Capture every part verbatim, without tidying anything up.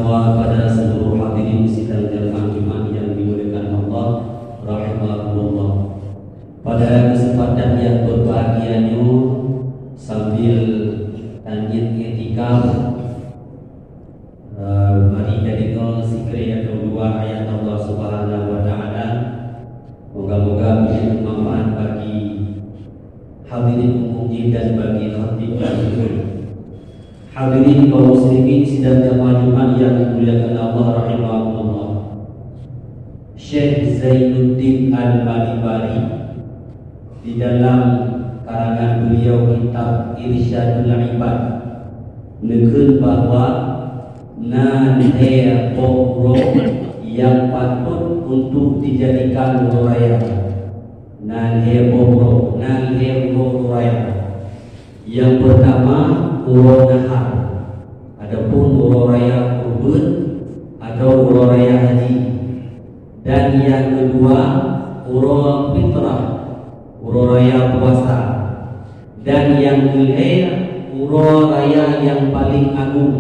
Kepada seluruh hadirin sidang jamaah Jumat yang dimuliakan Allah, rahimakumullah. Pada kesempatan yang berbahagia nyoe, sambil tanjit iktikaf, eh, mari kita dengar sikri atau dua ayat Allah Subhanahu wa Taala. Moga-moga menjadi manfaat bagi hadirin umum jin dan bagi khatib dan jamaah. Hadirin kaum muslimin sidang jamaah Jumat yang dimuliakan Allah, rahimakumullah. Syekh Zainuddin Al-Malibari di dalam karangan beliau kitab Irsyadul Ibad neukheun bahwa na lhèe boh uroe nyang patôt untuk dijadikan uroe raya. Na lhèe boh uroe, na lhèe uroe raya. Nyang peurtama, uroe nahar, adapun uroe raya kurban atau uroe raya haji. Dan nyang keudua, uroe fitrah, uroe raya puasa. Dan nyang keulhèe, uroe raya nyang paleng agong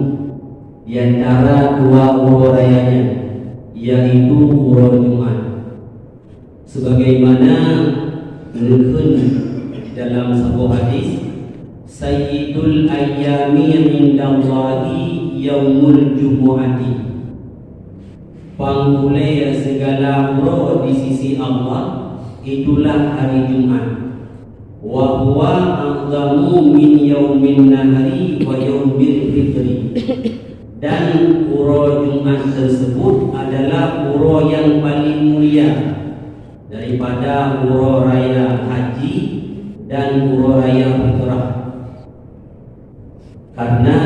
di antara dua uroe raya nyan, yaitu uroe Jumat. Sebagaimana neukheun dalam saboh hadis, "Sayyidul ayyami indallahi yaumul jumu'ati." Pangulèe segala uroe di sisi Allah, itulah hari Jumat. "Wa huwa a'zamu min yaumin nahri wa yaumil fitri." Dan uroe Jumat tersebut adalah uroe yang paling mulia daripada uroe raya haji dan uroe raya fitrah. Karena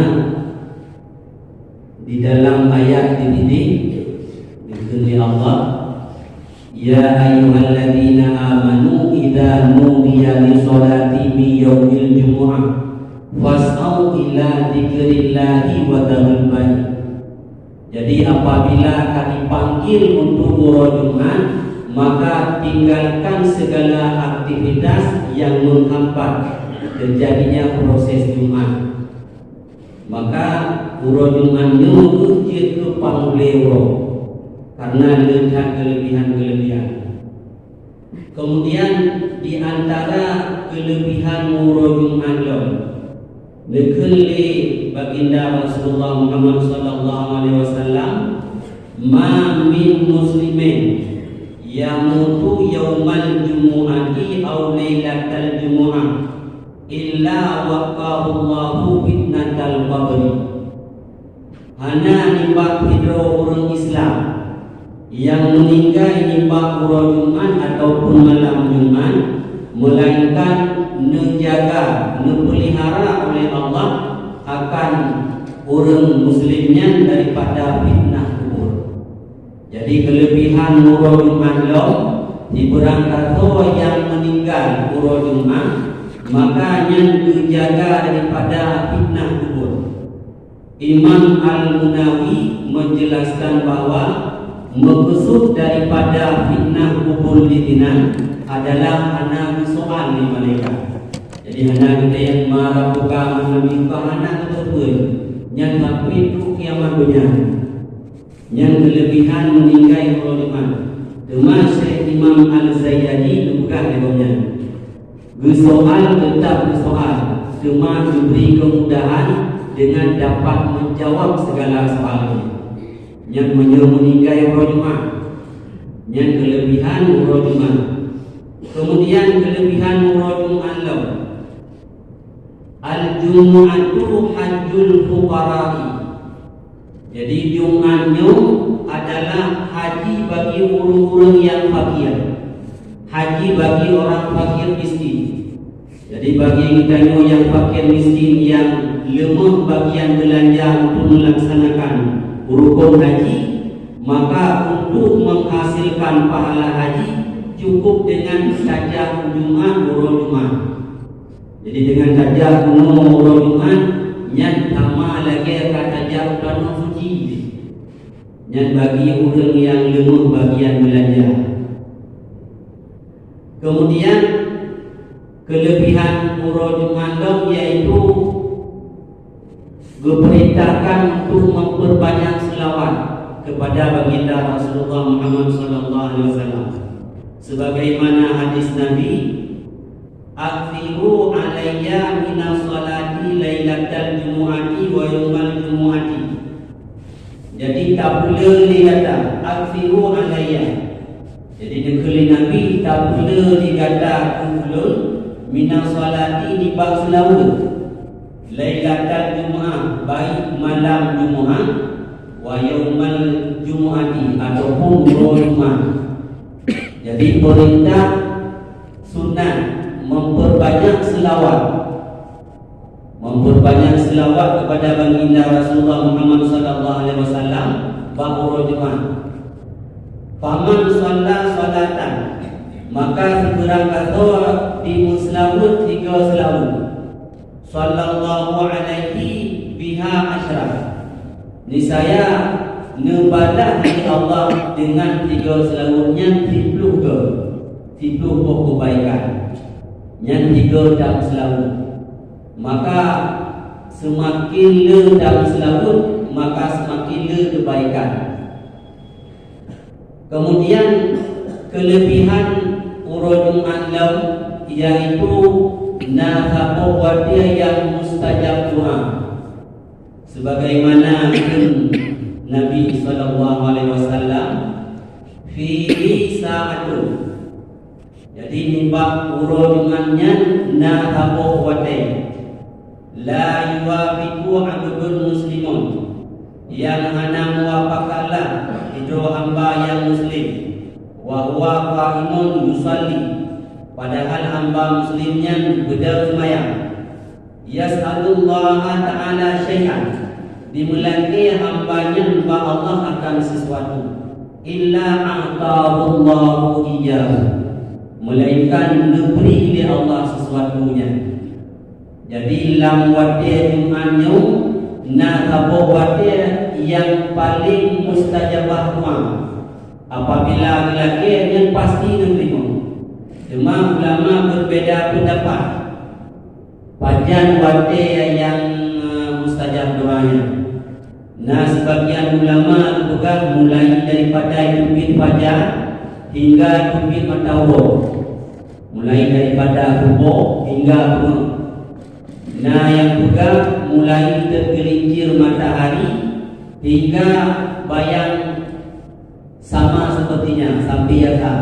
di dalam ayat di sini dikheun lé Allah, "Ya ayyuhalladzina amanu idza nudiya lis-sholati min yaumil jumu'ah fas'au ila dzikrillahi wa dzarul bai'." Jadi, apabila ka dipanggil untuk uroe Jumat, maka tinggalkan segala aktivitas yang menghambat terjadinya proses Jumat. Maka, uroe Jumat nyoe jeuet keu pangulèe uroe, karena le that keulebihan-keulebihan. Kemudian, di antara keulebihan uroe Jumat lom, neukheun lé Baginda Rasulullah Muhammad sallallahu alaihi wasallam, "Ma min muslimin yamutu yaumal jumu'ati aw lailatal jumu'ah illa waqahullahu fitnatal qabri." Hana nibak sidroe ureuëng Islam nyang meuninggai nibak uroe Jumat ataupun malam Jumat, meulainkan neujaga, neupeulihara oleh Allah akan ureuëng muslim nyan daripada fitnah kubur. Jadi, keulebihan uroe Jumat lom, sibeurang tasoe nyang meuninggai uroe Jumat, maka nyan geujaga daripada fitnah kubur. Imam Al-Munawi menjelaskan bahwa meukeusud daripada fitnah kubur di sinan adalah hana geusoal lé malaikat. Jadi, hana geutanyong, "Man rabbuka?" Man nabiyuka? Hana geuteupeue. Nyan sampai trok kiamat donya. Nyan keulebihan meuninggai uroe Jumat. Teuma Syekh Imam Al-Zayyadi geupeugah lé gobnyan, geusoal teutap geusoal, teuma geubri keumudahan deungon dapat meujawab segala soal nyan. Nyan meunyoe meuninggai uroe Jumat. Nyan keulebihan uroe Jumat. Keumudian keulebihan uroe Jumat lom, "Al-jumu'atu hajjul fuqara'i." Jadi, Jumat nyoe adalah haji bagi ureuëng-ureuëng nyang fakir. Haji bagi orang fakir miskin. Jadi, bagi geutanyoe nyang fakir miskin nyang leumoh bagian beulanja untuk meulaksanakan rukon haji, maka untuk menghasilkan pahala haji cukup dengan tajak u Jumat uroe Jumat. Jadi, deungon tajak u Jumat, nyan sama lagée ka tajak u tanoh suci. Nyan bagi ureuëng nyang leumoh bagian beulanja. Kemudian, keulebihan uroe Jumat lom yaitu geupeurintahkan untuk memperbanyak selawat kepada baginda Rasulullah Muhammad sallallahu alaihi wasallam. Sebagaimana hadis Nabi, "Aktsiru alayya minas salati lailatal jumu'ati wa yaumal jumu'ati." Jadi, tapeule lé gata, "Aktsiru alayya." Jadi, dikheun lé Nabi, "Tapeule lé gata keu ulôn minas salati nibak seulaweuet." Lailatal Jumu'ah, baik malam Jumaat, wa yaumal Jumu'ati, ataupun uroe Jumaat. Jadi, peurintah sunat memperbanyak selawat. Memperbanyak selawat kepada baginda Rasulullah Muhammad sallallahu alaihi wasallam bak uroe Jumaat. "Faman shalla shalatan," maka sikurang gasoe dimeuseulaweuet sigoe seulaweuet. "Sallallahu alaihi biha asyra." Niscaya neubalah lé Allah dengan tiga seulaweuet nyan siploh goe, siploh boh keubaikan. Nyan tiga dan seulaweuet. Maka seumaken le dan seulaweuet, maka seumaken le keubaikan. Keumudian, keuleubihan uroe Jumat lom, yaitu na saboh watée nyang mustajab doa. Sebagaimana kheun Nabi sallallahu alaihi wasallam, "Fihi sa'atun." Jadi, nibak uroe Jumat nyan na saboh watée. "La yuwafiqu abdun muslimun," nyang hana muwafaqah lah sidroe hamba nyang muslim, "wa huwa qaimun yusalli," padahal hamba muslim nyan beudôh seumayang. "Yas'alullaha ta'ala syai'an," dimeulakée hamba nyan bak Allah akan sesuatu, "illa a'tahullahu iyyahu," melainkan neubri lé Allah sesuatu nyan. Jadi, lam watée Jumat nyoe na saboh watée nyang paleng mustajabah doa. Apabila geulakée, nyan pasti neuteurimong. Teuma ulama beubeda peundapat pajan watée nyang, eh, mustajab doa nyan. Na sibagian ulama geupeugah mulai daripada teubiet fajar hingga teubiet mata uroe. Mulai daripada suboh hingga peuet. Na nyang peugah mulai teugeulincir matahari hingga bayang sama sepertinya sampai yasa.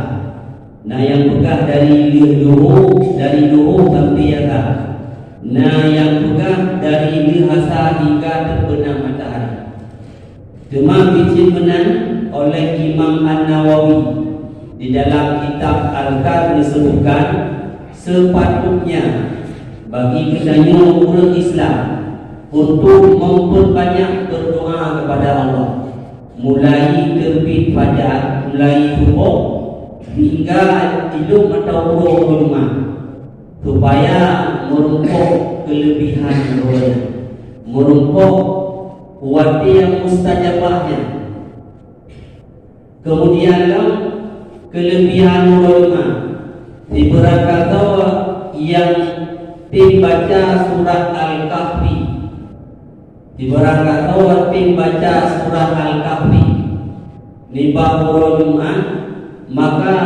Na nyang peugah dari lheueh luhô, dari luhô sampai yasa. Na nyang peugah dari lheueh asa hingga teubeunang matahari. Teuma biet meunan oleh Imam An-Nawawi di dalam kitab Azkar disebutkan, sepatutnya bagi geutanyoe ureuëng Islam untuk memperbanyak berdoa kepada Allah, mulai terbit fajar, mulai suboh hingga ilok mata uroe Jumat, supaya meurumpok kelebihan roh nyan, meurumpok watée mustajabah nyan. Kemudian lom kelebihan uroe Jumat, sibeurangkasoe nyang tem baca surat Al-Kahfi. Sibeurangkasoe tem baca surat Al-Kahfi nibak uroe Jumat, maka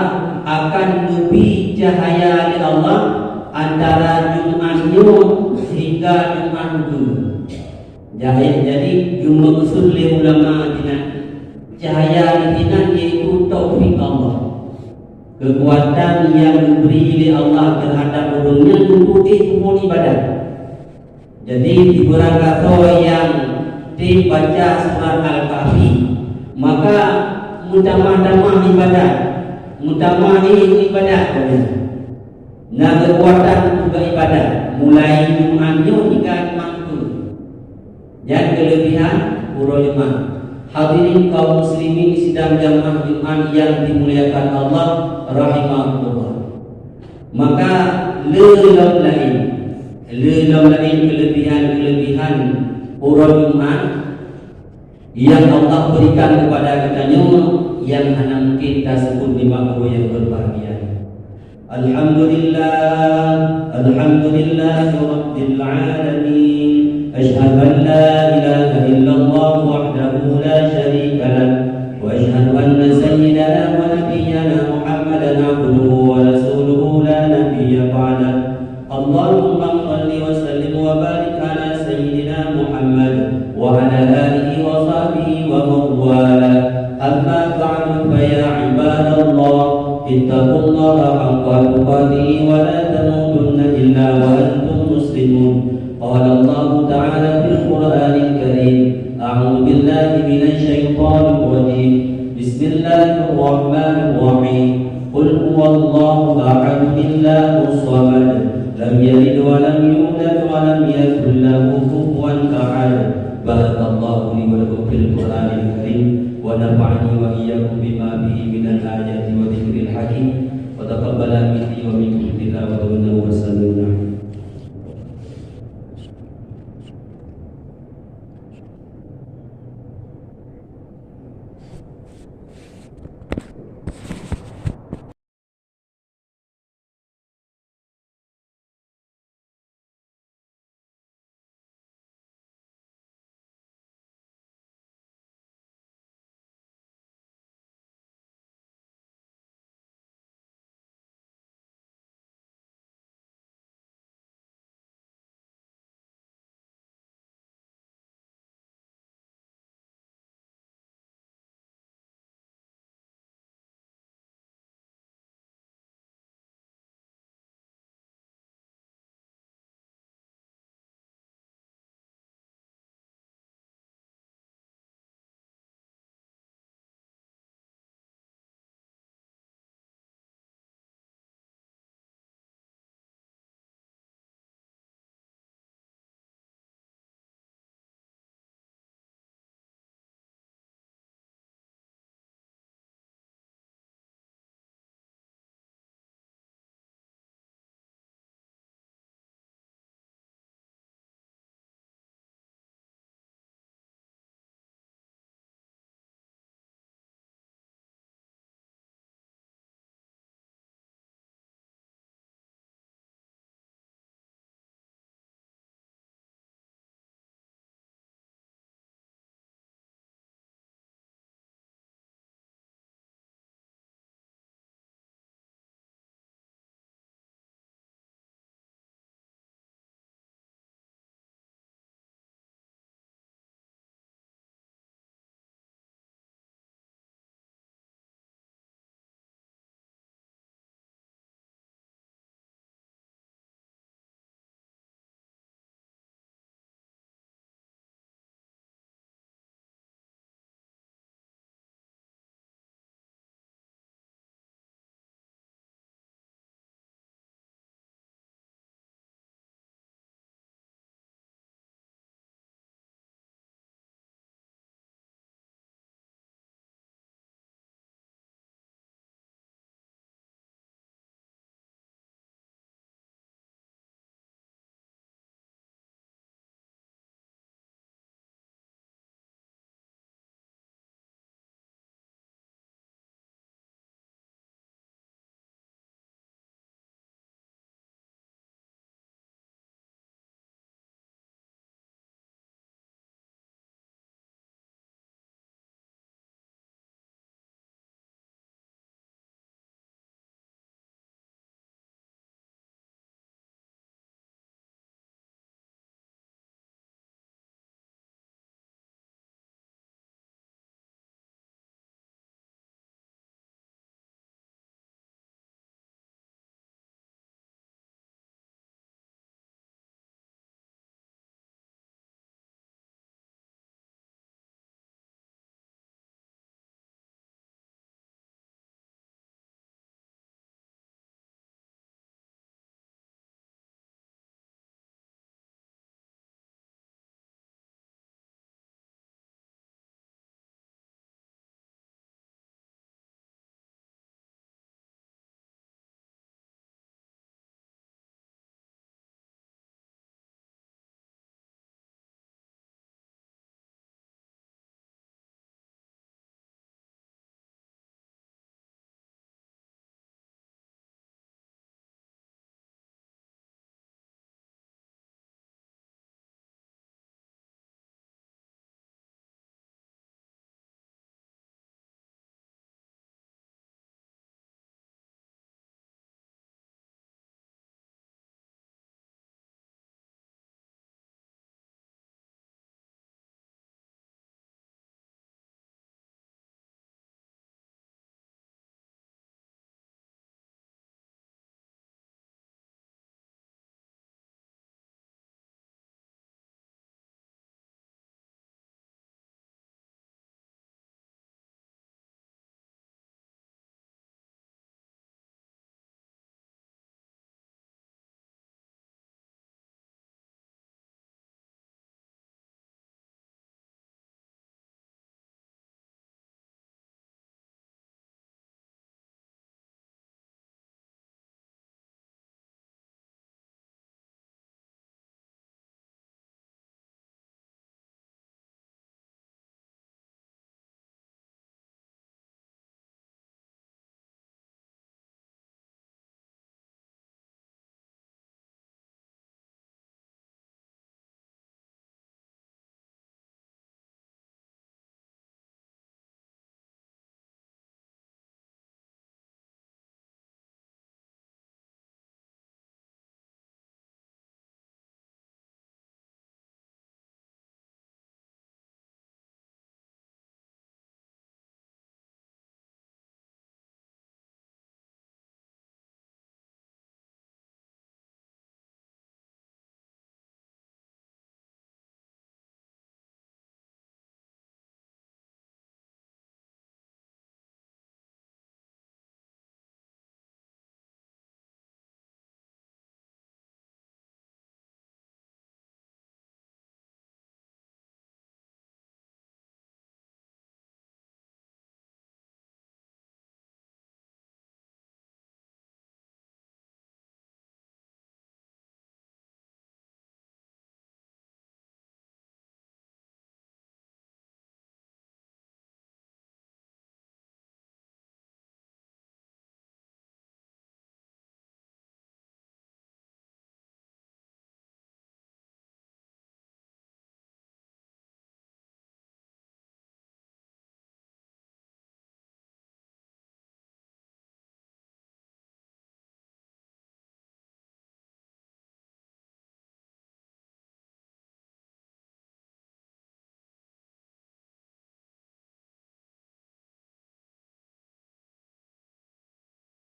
akan neubi cahya lé Allah antara Jumat nyoe hingga Jumat ukeue. Jadi, jadi geumeukeusut lé ulama jinan, cahya jinan yaitu taufik Allah. Keukuatan nyang geubri lé Allah teuhadap ureuëng nyan untuk ék peubuet ibadat. Jadi, sibeurangkasoe nyang tem baca surat Al-Kahfi, maka meutamah-tamah ibadat, meutamah ék ibadat. Na keukuatan untuk ibadat, mulai Jumat nyoe hingga Jumat ukeue. Nyan kelebihan uroe Jumat. Hadirin kaum muslimin sidang jamaah Jumat yang dimuliakan Allah rahimakumullah. Maka le lom laén, le lom laén kelebihan-kelebihan uroe Jumat yang Allah berikan kepada geutanyoe yang hana mungkin taseubut nibak uroe yang berbahagia. Alhamdulillah, alhamdulillahirabbil alamin. Asyhadu an la ilaha illallah wahdahu la syarika lah. من الشيطان الرجيم. بسم الله الرحمن الرحيم. قل هو الله أحد، الله الصمد، لم يلد ولم يولد ولم يكن له كفوا أحد. بارك الله لي ولكم في القرآن الكريم، ونفعني وإياكم بما فيه من الآيات والذكر الحكيم، وتقبل مني